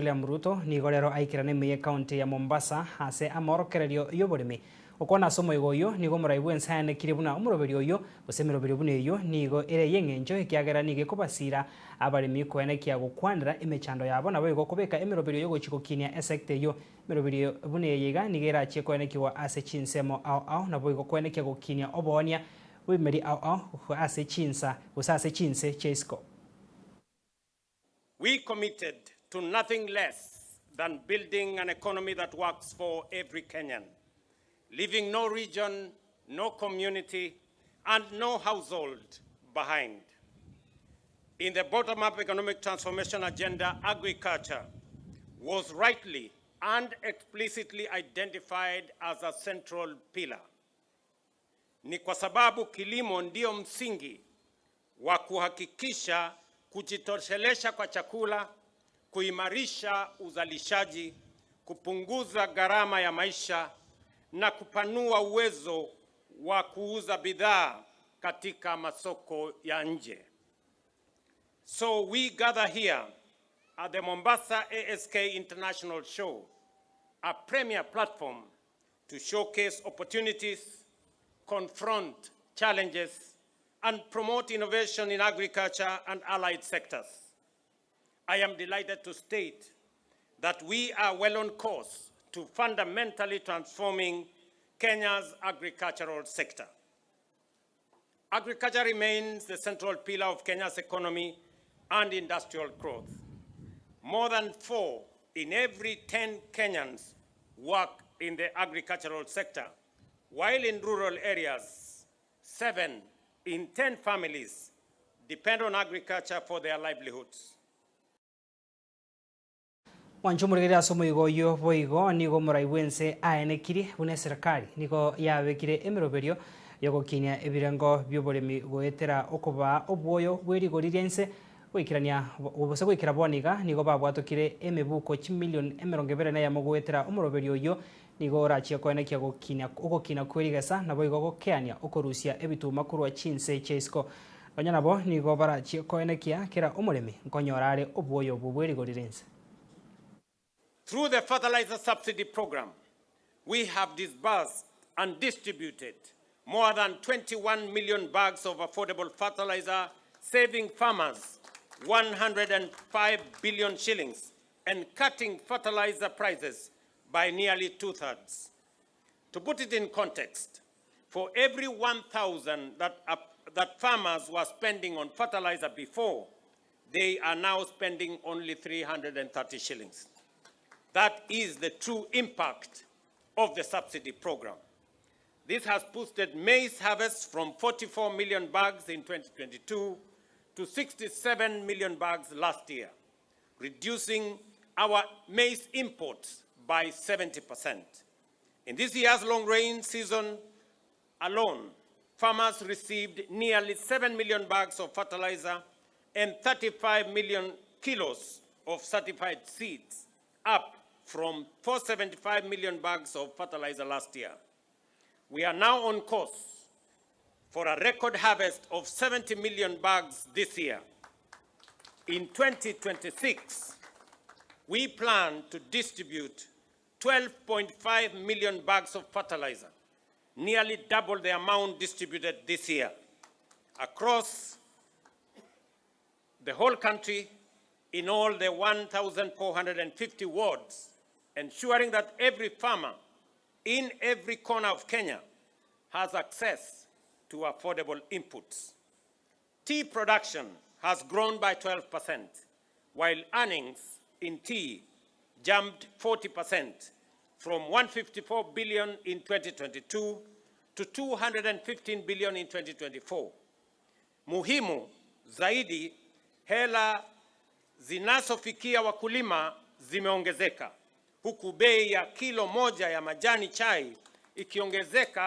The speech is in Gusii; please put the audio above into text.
William Ruto nigo rero aikerana ime y'ecounty ya Mombasa ase amaorokererio y'oboremi. Gokwana ase omoigo oyio, nigo omorai bw'ense aenekirie buna omoroberio oyio gose emeroberio buna eyio nigo ere ey'eng'encho ekiagera nigo ekobasira abaremi koenekia gokwanera emechando yabo naboigo kobeka emeroberio y'ogochia gokinia esecta eyio. Emeroberio buna eye iga nigo erachie koenekigwa ase chinsemo ao ao naboigo koenekia gokinia oboonia bw'ebimeri ao ao ase chinsa gose ase chinse chia isiko. We committed to nothing less than building an economy that works for every Kenyan, leaving no region, no community, and no household behind. In the bottom-up economic transformation agenda, agriculture was rightly and explicitly identified as a central pillar. Ni kwa sababu kilimo ndio msingi wa kuhakikisha kujitoshelesha kwa chakula, kuimarisha uzalishaji, kupunguza gharama ya maisha na kupanua uwezo wa kuuza bidhaa katika masoko ya nje. So we gather here at the Mombasa ASK International Show, a premier platform to showcase opportunities, confront challenges, and promote innovation in agriculture and allied sectors. I am delighted to state that we are well on course to fundamentally transforming Kenya's agricultural sector. Agriculture remains the central pillar of Kenya's economy and industrial growth. More than 4 in every 10 Kenyans work in the agricultural sector, while in rural areas, 7 in 10 families depend on agriculture for their livelihoods. Mwanche omorigereria ase omoigo oyio boigo nigo omorai bw'ense aenekirie buna eserekari nigo yabekire emeroberio y'ogokinia ebirengo bi'oboremi goetera okobaa obwoyo bwe rigori ria inse goikerania gose goikera bono iga nigo babwatokire emebuko chimilion 21 goetera omoroberio oyio nigo orachie koenekia gokinia ogokina kw'erigesa naboigo gokeania okorusia ebituma korwa chinse chia isiko. Nonya nabo nigo barachie koenekia kera omoremi nkonyora are obwoyo obwo bwe rigori ria inse. Through the fertilizer subsidy program, we have disbursed and distributed more than 21 million bags of affordable fertilizer, saving farmers 105 billion shillings and cutting fertilizer prices by nearly two-thirds. To put it in context, for every 1,000 that farmers were spending on fertilizer before, they are now spending only 330 shillings. That is the true impact of the subsidy program. This has boosted maize harvest from 44 million bags in 2022 to 67 million bags last year, reducing our maize imports by 70%. In this year's long rain season alone, farmers received nearly 7 million bags of fertilizer and 35 million kilos of certified seeds, up from 475 million bags of fertilizer last year. We are now on course for a record harvest of 70 million bags this year. In 2026, we plan to distribute 12.5 million bags of fertilizer, nearly double the amount distributed this year, across the whole country in all the 1,450 wards, ensuring that every farmer in every corner of Kenya has access to affordable inputs. Tea production has grown by 12%, while earnings in tea jumped 40% from 154 billion in 2022 to 215 billion in 2024. Muhimu zaidi, hela zinazofikia wakulima zimeongezeka huku bei ya kilo moja ya majani chai ikiongezeka.